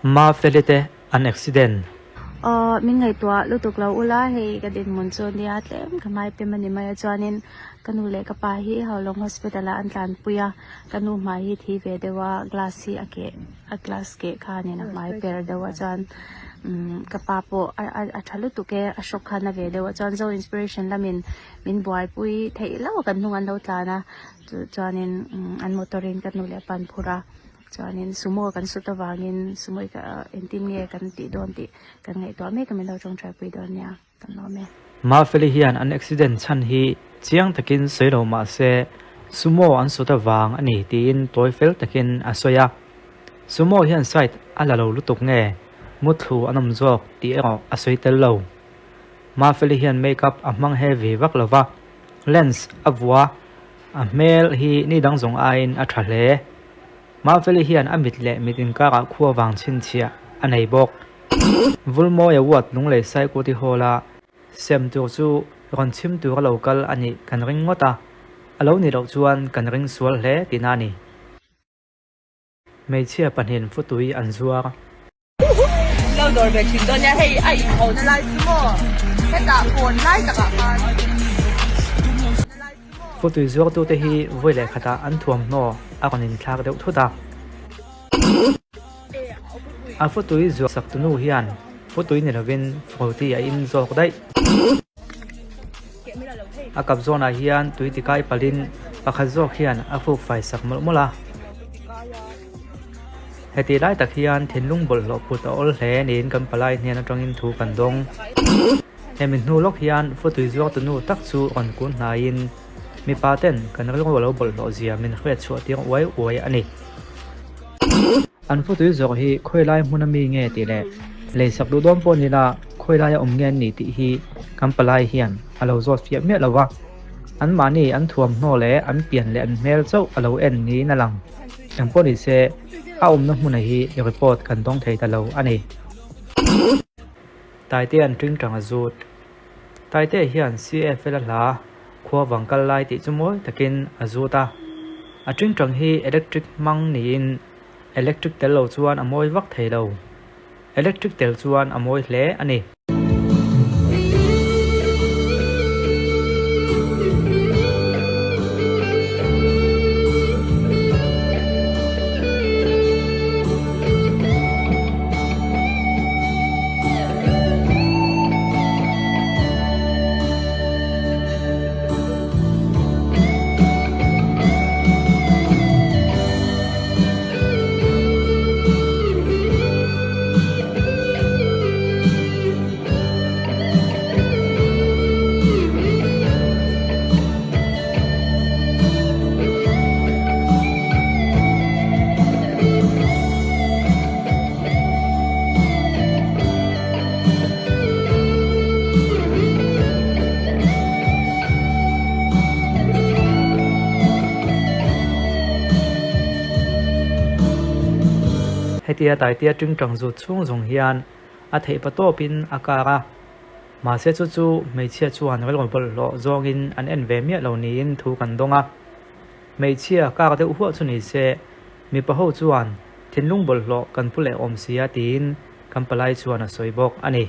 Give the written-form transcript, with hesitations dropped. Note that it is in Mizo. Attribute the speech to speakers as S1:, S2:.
S1: Mafeli te an accident.
S2: Aw, min ngaihtuah lutuk lo ula, hei ka dinhmun chu nia tlem ka hmai pem a ni mai a, chuanin ka nu leh ka pa hi Haulawng Hospital ah an tlanpui a, ka nu hmai hi thi ve deuh a, glass hi a keh a glass keh khanin a hmai per deuh a, chuan umm ka pa pawh a a tha lutuk e, a shock khan a ve deuh a, chuan Zo Inspiration lamin min buaipui theih lo a kan hnung an lo tlan a, chu chuanin umm an motor in ka nu leh pa an phur a. Chuanin sumo kan sut avangin sumo hi engtin nge kan tih dawn tih kan ngaihtuah mek a min lo tawngtaipui dawn nia kan lawm e.
S1: Mafeli hian an accident chhan hi chiang takin sawi lo mah se sumo an sut avang a ni tiin tawi fel takin a sawi a. Sumo hian side a la lo lutuk nge muthlu an awm zawk tih erawh a sawi tel lo. Mafeli hian makeup a hmang heavy vak lo va, lens a vua A hmel hi ni dang zawng aiin a tha hle. Mafeli hian a mit leh mit inkarah khua vang chhinchhiah a nei bawk. Vulmawi Award Lunglei Saikuti Hall-a sem tur chu rawn chhim tura lo kal a nih kan ring ngawt a, a lo nih loh chuan kan ring sual hle tihna a ni. Hmeichhia pahnihin futui an zuar.
S3: Lo dawr ve thin dawn nia, hei a inho na lai chu maw hetah kawn lai takah khan.
S1: Futui zuartute hi vawi leh khatah an thuamhnaw a rawn inthlak deuh thut a. A futui zuar sak tunu hian futui ni lovin froti a in zawk daih. A kap zawnah hian tui tikai palhin pakhat zawk hian a fuk fai sak mawlh mawlh a. Heti lai tak hian thinlung bawlhhlawh put a awl hle niin kan palai hnen atangin thu kan dawng. Hemi hnu lawk hian futui zuartu nu tak chu rawn kun hnaiin mipa ten kan rilru a lo bawlhhlawh zia min hriat chhuah tir uai uai a ni. An futui zawrh hi khawilai hmun ami nge tih leh leisak duh dawn pawh nila khawilai a awm nge an ni tih hi kan palai hian a lo zawt fiah miah lo va. Anmahni an thuamhnaw leh an pian leh an hmel chauh a lo en niin a lang. Engpawh ni se, a awmna hmuna hi report kan dawng thei ta lo a ni. Taitea'n ṭingṭang a zut. Taitea hian CFL a hla khua vang kal lai tih chu mawi takin a zut a. A ṭingṭang hi electric hmang niin electric tel lo chuan a mawi vak thei lo. Electric tel chuan a mawi hle a ni. Hetia Taitea ṭingṭang zut chhung zawng hian a theih pa tawpin a kar a, mahse chu chu hmeichhia chuan rilru bawlhhlawh zawngin an en ve miah lo niin thu kan dawng a. Hmeichhia kar deuh huah chu ni se, mipa ho chuan thinlung bawlhhlawh kan pu leh awm sia tiin kan palai chuan a sawi bawk a ni.